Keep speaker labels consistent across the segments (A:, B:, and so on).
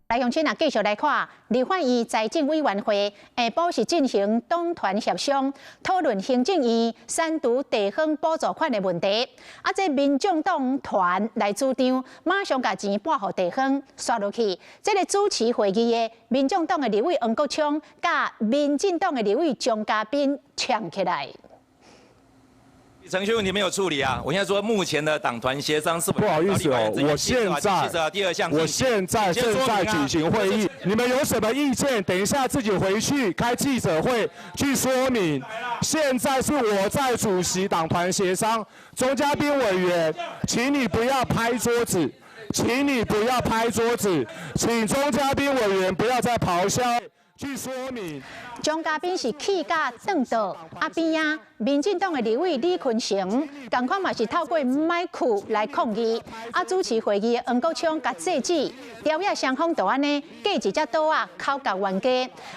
A: 來鄉親啊，繼續來看立法院財政委員會下晡是進行黨團協商，討論行政院刪除地方補助款的問題。啊，這民眾黨團來主張，馬上共錢撥予地方，煞落去。這个主持會議的民眾黨的立委黃國昌，佮民進黨的立委鍾嘉賓搶起來。
B: 程序問題沒有處理啊！我現在說目前的黨團協商是
C: 不好意思哦，我現在正在舉行會議，你們有什麼意見？等一下自己回去開記者會去說明。現在是我在主席黨團協商，鍾嘉賓委員，請你不要拍桌子，請你不要拍桌子，請鍾嘉賓委員不要再咆哮。去說明。
A: 鍾嘉賓是氣甲轉桌，啊邊仔民進黨的立委李坤城，仝款嘛是透過麥克來抗議。啊，主持會議的黃國昌共制止，朝野雙方就按呢隔一隻桌仔口角冤家。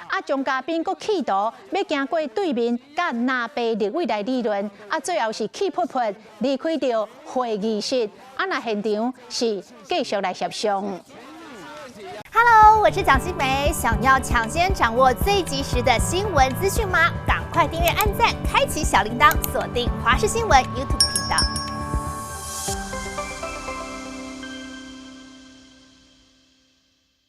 A: 啊，鍾嘉賓閣企圖欲行過對面，佮藍白立委來理論。啊，最後是氣噗噗離開著會議室。啊，若現場是繼續來協商。
D: Hello，我是蔣新梅。想要搶先掌握最及時的新聞資訊嗎？趕快訂閱、按讚、開啟小鈴鐺，鎖定華視新聞 YouTube 頻道。